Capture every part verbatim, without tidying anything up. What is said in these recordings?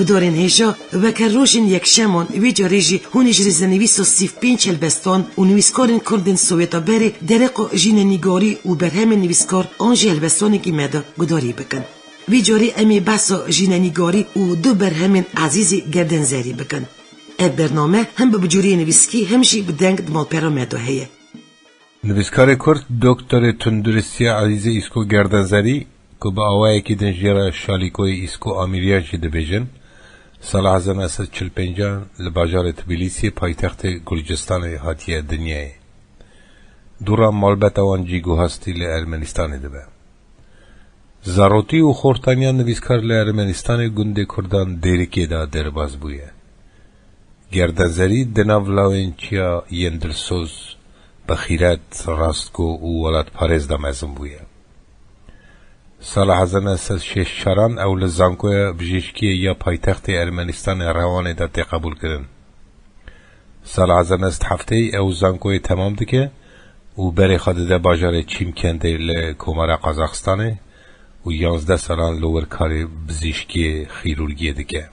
Gudarên hêja, weke rojên yekşeman, wê carê jî hûn ê ji rêzenivîsa Steve Pinch helbestan û nivîskarên Kurd ên Soweta berê dereqa jînenîgarî û berhemên nivîskar an jî helbestanekî me de gudarî bikin. Vî carê em ê behsa jînenîgarî û du berhemên Ezîzê Gerdenzerî bikin. Ev bername hem bi bicûriyê nivîskî hem jî bi deng di malpera me de heye. Nivîskarê Kurd, Doktorê Tunduristiya Ezîzê Îsko Gerdenzerî, ku bi awayekî din jê re Şalîkoyê Îsko Amîriyan jî dibêjin, sala hezar neh sed çil pêncan li bajarê Tbilîsiyê, paytextê Gurcistanê, hatiye dinyayê. Dû re malbeta wan cî guhastî li Ermenistanê dibe. Zarotî û xortaniya nivîskar li Ermenistanê gundê Kurdan Dêrikê de derbas bûye. Gerdenzerî di nav lawên çiya yên dilsoz, bi xîret, rastgo û welatparêz de mezin bûye. Sala hezar neh sed şêst çaran ew li Zankoya Bijîşkiyê ya paytextê Ermenistanê Rewanê de tê qebûlkirin. Sala hezar neh sed heftê ew zankoyê temam dike û berê xwe dide bajarê Çîmkendê li Komara Qazaxistanê û yanzdeh salan li wir karê bizîşkiyê, xîrûrgiyê dike.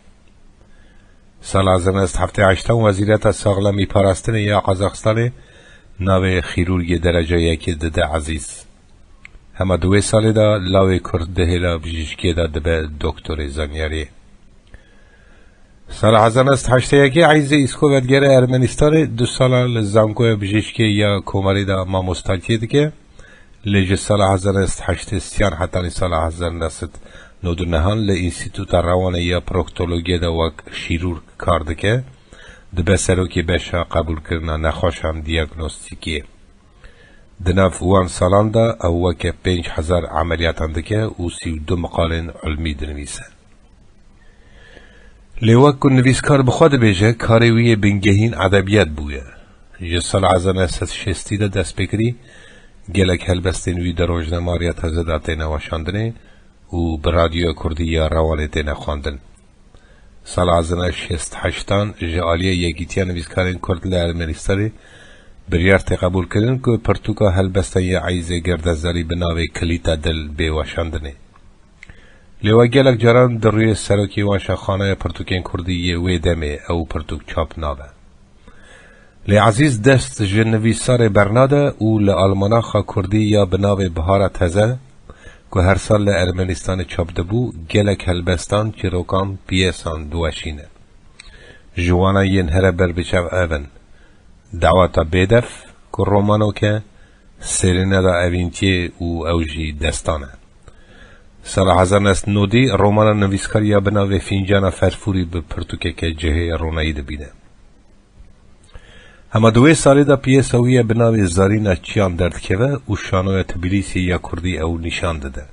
Sala hezar neh sed heftê heştan Wezîreta Saxlemî Parastinê ya Qazaxistanê navê xîrûrgê dereca yekê dide Ezîz. Hema di wê salê de lawê Kurd di hêla bijîşkiyê de dibe doktorê zanyariyê. Sala hezar neh sed heştê yekê Eyzê Îsko vedigere Ermenistanê, du sala li Zankoya Bijîşkê ya Komarê de mamostakiyê dike. Lê ji sala hezar neh sed heştê sêyan hetanî sala hezar neh sed nod û nehan li Înstîtuta Rewanê ya Proktologiyê de wek şîrûrg kar dike. Dibe serokê beşa qebûlkirina nexweşan, diyagnostîkê. Di nav wan salan de ew weke pênc hezar emeliyatan dike û sî û du miqalên ilmî dinivîse. Lê wek ku nivîskar bi xwe dibêje, karê wî yê bingehîn edebiyat bûye. Ji sala hezar neh sed şêstî de dest pê kirî, gelek helbestên wî di rojnamariya teze de têne weşandinê û bi Radyoya Kurdî ya Rewanê têne xwendin. Sala hezar neh sed şêst heştan ji aliyê Yekîtiya Nivîskarên Kurd li Ermenistanê biryar tê qebûlkirin ku pirtûka helbestan ya Eyzê Gerdenzerî bi navê Kilîta Dil bê weşandinê. Lê we gelek caran di rûyê serokê weşanxaneya pirtûkên kurdî yê wê demê ew pirtûk çap nabe. Lê Ezîz dest ji nivîsarê bernade û li almanaxa kurdî ya bi navê Bihara Teze, ku her sal li Ermenistanê çap dibû, gelek helbestan, çîrokan, piyêsan diweşîne. Ji wana yên here berbiçav ev in: Daweta Bêdef, ku romanok e, Sêrînera Evîntiyê û ew jî destan e. Sala hezar neh sed nodî romana nivîskar ya bi navê Fîncana Ferfûrî bi pirtûkeke cihê ronayî dibîne. Hema di wê salê de piyesa wî ya bi navê Zarîna Çiyan derdikeve û şanoya Tbilîsiyê ya kurdî ew nîşan dide.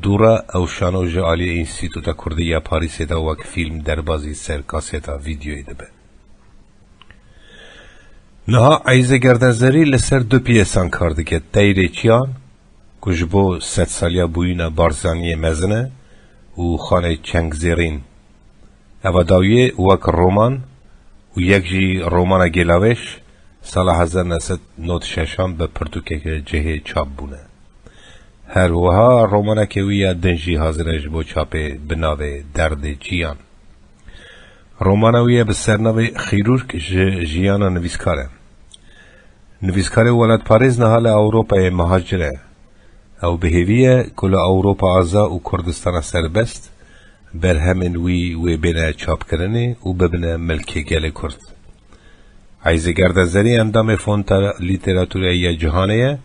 Dû re ew şano ji aliyê Înstîtuta Kurdî ya Parîsê de wek fîlm derbazî ser kaseta vîdyoyê dibe. Niha Eyzê Gerdenzerî li ser du piyesan kar dike, Teyrê Çiyan, ku ji bo sedsaliya bûyîna Barzaniyê mezin e, û Xanê Çengzêrîn. Eva dawiyê wek roman û yek jî romana Gêlawêş sala hezar neh sed nod şeşan bi pirtûkeke cihê çap bûne. Her wiha romaneke wî ya din jî hazir e ji bo çapê bi navê Derdê Çiyan. Romana wî ye bi sernavê Xîrûrg ji jiyana nivîskar e. Nivîskarê welatparêz niha li Ewropayê mihacir e. Ew bi hêvî ye ku li Ewropa Aza û Kurdistana Serbest berhemên wî wê bêne çapkirinê û bibine milkê gelê Kurd. Eyzê Gerdenzerî endamê Fonda Lîteratûrê ya Cîhanê ye,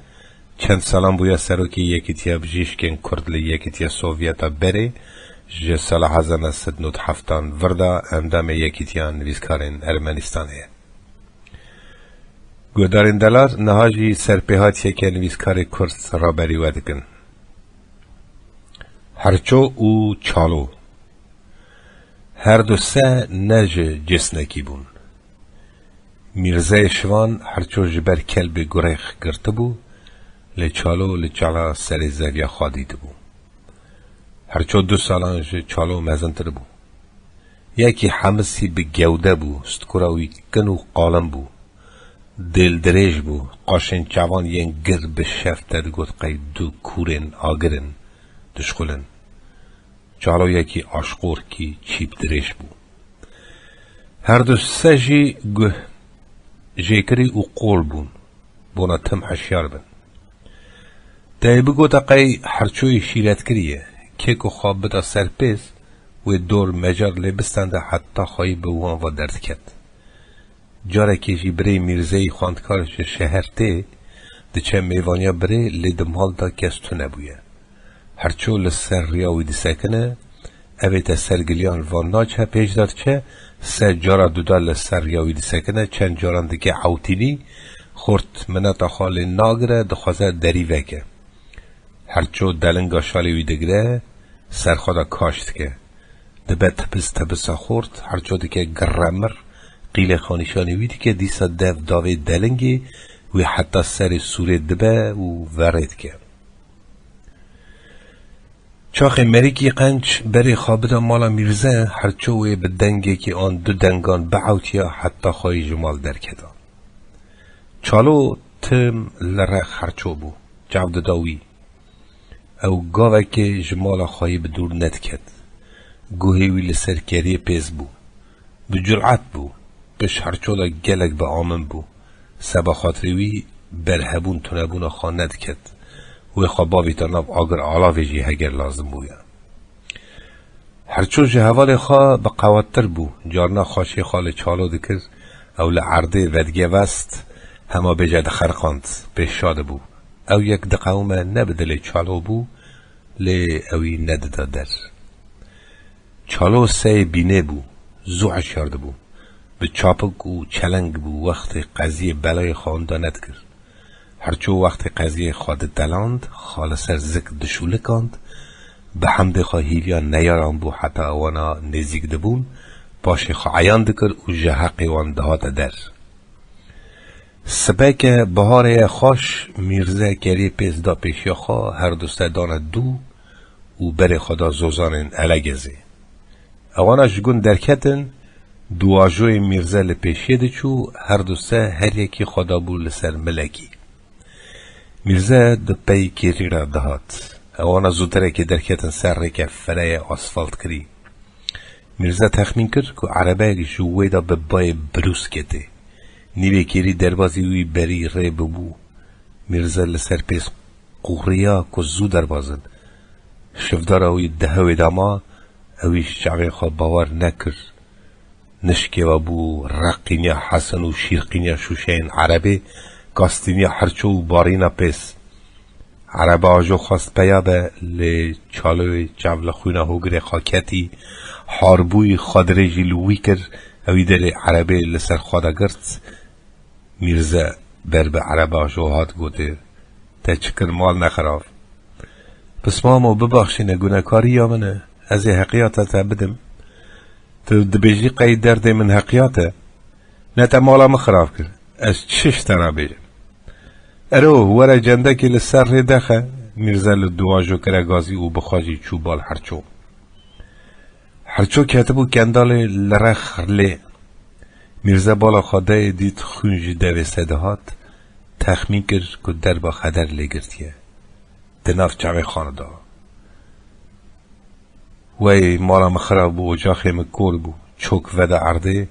çend salan bûye serokê Yekîtiya Bijîşkên Kurd li Yekîtiya Sovyeta berê, ji sala hezar neh sed nod heftan vir de endamê Yekîtiya Nivîskarên Ermenistanê ye. Guhdarên delal, niha jî serpêhatiyeke nivîskarê Kurd raberî we dikin. Herço û Çalo. Her du se ne ji cisnekî bûn. Mîrzeyê Şivan Herço ji ber kelbê gurêx girtibû, lê Çalo li çala serê zeviya xwe dîtibû. Herço du salan ji Çalo mezintir bû. Yekî hemisî bi gewde bû, stikura wî kin û qalin bû. Dêl dirêj bû, qaşên çavan yên gir bi şev te digot qey du kûrên agir in, dişxulin. Çaloyekî aşqorkî çîp dirêj bû. Her du se jî guh jêkirî û qol bûn. Bona tim hişyar bin. Te yê bigota qey Herçoyê şîret kiriye, kê ku xwe bida ser pêz, wê dor mecar lê bistende heta xweyî bi wan ve derdiket. Carekê jî birê Mîrzeyî xwendkar ji şeher tê, diçe mêvaniya birê, lê di mal de kes tune bûye. Herço li ser riya wî disekine, evê te ser giliyan van naçe pêş de diçe, se cara duda li ser riya wî disekine, çend caran dike ewtînî, xort mineta xwe lê nagire, dixwaze derî veke. Herço delinga şalê wî digire, ser xwe de kaş dike. Dibe tibis tibisa xort, Herço dike girremir, qîlê xanîşanê wî dike, dîsa dev davê delingê wî heta serê sûrê dibe û verê dike. Çaxê Merîkî qenc berê xwe bida mala Mîrze, Herço wê bi dengekî an du dengan biewtiya heta xweyî ji mal derketa. Çalo tim li rex Herço bû, çav dida wî. Ew gavekê ji mala xweyî bi dûr nediket. Guhê wî li ser keriyê pêz bû. Bi curet bû. Pişt Herço de gelek bi amin bû. Seba xatirê wî berhebûn tunebûna xwe nediket. Wê xwe bavîta nav agir alavê jî heger lazim bûye. Herço ji hevalê xwe bi qewettir bû. Carna xweşiyê xwe li Çalo dikir, ew li erdê vedigevest, hema bêje dixerqand, pêşa dibû. Ew yek diqewime ne bi dilê Çalo bû, lê ewî nedida der. Çalo seyê bînê bû, zû hişyar dibû. Bi çapik û çeleng bû, wextê qeziyê belayê xwe wenda nedikir. Herço wextê qeziyê xwe diteland, xwe li ser zik dişûlikand, bi hemdê xwe hîviya neyaran bû heta wana nêzîk dibûn, paşê xwe eyan dikir û ji heqê wan dihate der. Sibeke biharê ye xweş, Mîrze kerê pêz da pêşiya xwe, her du se dane dû û berê xwe da zozanên Elegezê. Ewana ji gund derketin, duwajoyê Mîrze li pêşiyê diçû, her du se her yekî xwe dabû li ser milekî. Mîrze di pey kêrî re dihat. Ewana zûtirekê derketin ser rêke fireye asfaltkirî. Mîrze texmîn kir ku erebeyek ji wê de bi bayê birûskê tê. Nîvê kêrî derbazî wî berî rê bibû. Mîrze li ser pêz qûriya ku zû derbazin. Şivdara wî di hewê de ma, ewî ji çavên xwe bawer nekir. Nişkê we bû reqîniya Hesen û şîrqîniya şûşeyên erebê, kastîniya Herço û barîna pêz. Ereba ajo xwest peya be, lê Çaloyê çav li xwîna hogirê xwe ketî, harbûyî xwe dirêjî li wî kir, ewî derê erebê li ser xwe de girt. Mîrze ber bi ereba ajo hat gotê, "Te çi kir mal nexirav?" "Pismamo, bibaxşîne, gunekariya min e. Ez ê heqiyata te bidim." "Tu dibêjî qey derdê min heqiyat e? Ne te mala min xirab kir. Ez çi ji te re bêjim?" "Ero, were cendekê li ser rê dexe." Mîrze li duwajo kire gazî û bi xwe jî çû bal Herço. Herço ketibû kendalê li rex lê. Mîrze bala xwe dayê dît xwîn ji devê se dihat, texmîn kir ku derba xeder lê girtiye. Di nav çavê xwe de da. "Wey, mala min xirab bû, ocaxê min kor bû." Çok veda erdê,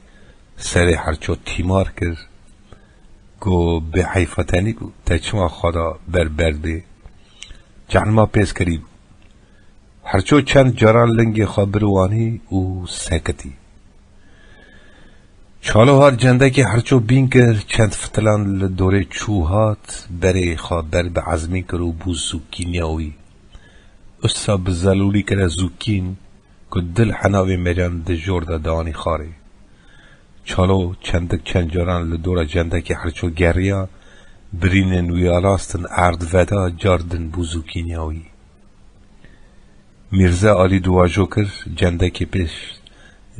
serê Herço tîmar kir. Go, "Bê heyfa te nîbû, te çima xwe da ber berd bê?" Cehnima pêz kirî bû. Herço çend caran lingê xwe biriwanî û sekitî. Çalo hat cendekê Herço bîn kir, çend fitilan li dorê çû hat, berê xwe ber bi ezmîn kir û bû zûkîniya wî. Usa bi zelûlî kire zûkîn ku dil henavê meriyan di jor de danî xarê. Çalo çendik çend caran li dora cendekê Herço geriya, birînên wî alastin erd veda, car din bû zûkîniya wî. Mîrze alî duwajo kir, cendekê pêş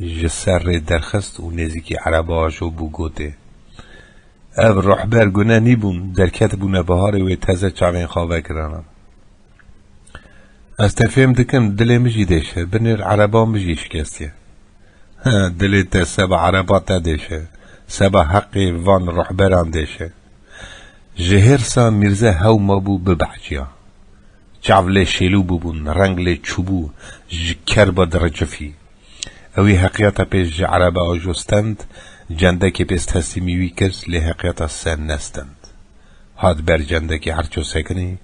ji ser rê derxist û nêzîkî ereba ajo bû, gotê, "Ev ruhber gune nîbûn, derketibûne biharê wê teze çavên xwe vekirana." "Ez te fêm dikim, dilê min jî dêş e, binêr ereba min jî şikestiye." "He, dilê te seba ereba te dêş e, seba heqê van ruhberan dêş e." Ji hêrsa Mîrze hew mabû bibehçiya. Çav lê şêlû bûbûn, reng lê çûbû, ji kerba diricifî. Ewî heqiyata pê ji erebe ajo stend, cendekê pê teslîmî wî kir, lê heqiyata ser nestend. Hat ber cendekê herço sekinî,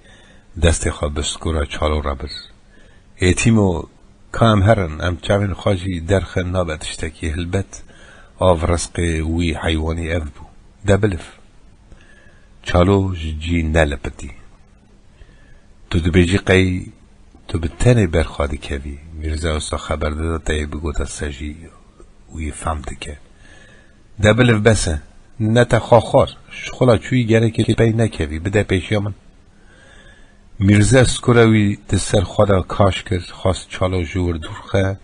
destê xwe bi skora Çalo re bir. Ê Tîmo, ka em herin, em çavên xwe jî derxin, nabe tiştekî, hilbet av rizqê wî heywanî ev bû. De biliv. Çalo ji cî nelipitî. Tu dibêjî qey tu bi tenê ber xwe dikevî. Mîrze wisa xeber dida te yê bigota sejî wî fehm dike. De biliv bes e. Ne te xwe xwar. Ji xwe la çûyî, gerekê pey nekevî. Bide pêşiya min. Mîrze skora wî di ser xwe de kaş kir, xwest Çalo ji wir dûr xe,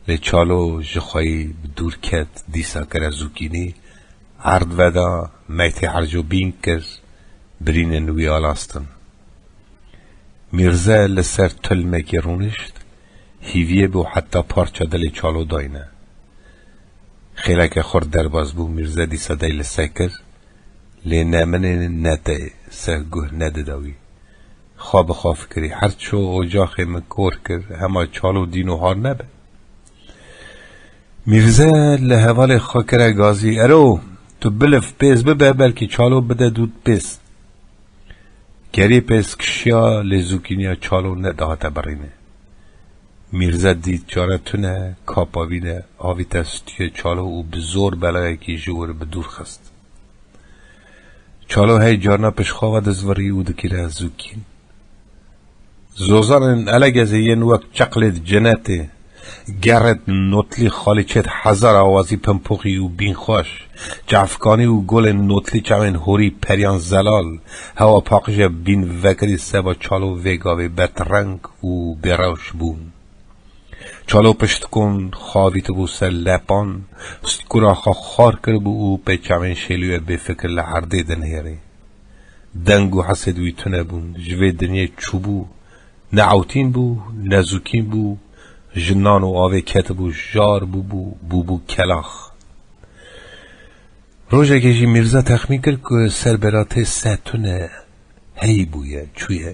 lê Çalo ji xweyî bi dûr ket, dîsa kire zûkînî, erd veda, meytê herco bîn kir, birînên wî alastin. Mîrze li ser tilmekê rûnişt, hîviyê bû heta parça dilê Çalo dayne. Xêleke xurt derbas bû, Mîrze dîsa dey li ser kir, lê ne min ê ne te yê, ser guh nedida wî. Xwe bi xwe fikirî, her ço ocaxê min kor kir, hema Çalo dîno har nebe. Mîrze li hevalê xwe kire gazî, ero, tu biliv pêz bibe, belkî Çalo bide dût pêz. Kerî pêz kişiya, lê zûkîniya Çalo nedihate birîne. Mîrze dît çare tune, kapa vî de avîte stûyê Çalo û bi zor belayekî ji wir bi dûr xist. Çalo hey carna pişt xwe ve dizvirî û dikire zûkîn. Zozanên Elegezê yên wek çeqlêd cenetê, gerêd notlî xalîçêd hezar awazî pimpoxî û bînxweş, çavkanî û golên notlî çavên horî peryan zelal, hewa paqije bîn vekirî seba Çalo vê gavê bedreng û bêrewş bûn. Çalo pişt kon xwe avîtibû ser lepan, skura xwe xwar kiribû û pê çavên şêlûyê bêfikir li erdê dinihêrê. Deng û hesêd wî tune bûn, ji vê dinyê çûbû, ne ewtîn bû, ne zûkîn bû, ji nan û avê ketibû, jar bûbû, bûbû kelax. Rojekê jî Mîrza texmîn kir ku ser beratê se tune heyî bûye, çûye.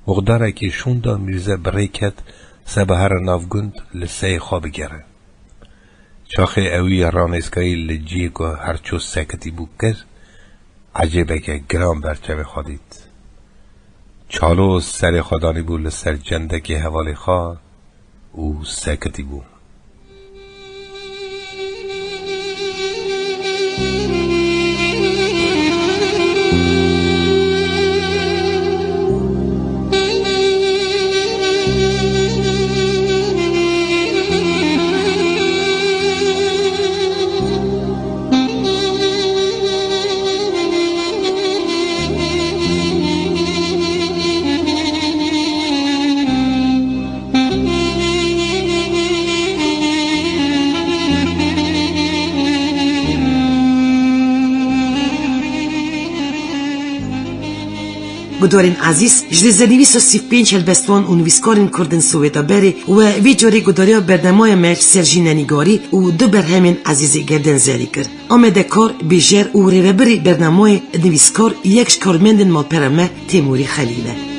Muxdarekî şûnda Mîrze bi rê ket, seba here nav gund li seyê xwe bigere. Çaxê ewî ranêskayî li cihê ku herço sekitî bû kir, ecêbeke giran ber çavê xwe dît. Çalo serê xwe danîbû li ser cendekê hevalê xwe û sekitî bû. Guhdarên ezîz, ji lêzenivîsa sî û pênc helbestvan û nivîskarên kurd in Swêda berê we vê carê guhdariya bernamaya me ji ser jînenîgarî û du berhemên ezîzê girden zerî kir. Amedekar, bêjer û rêvebirê bernamayê, nivîskar, yek ji karmendên malpera me Têmûrî Xelîl e.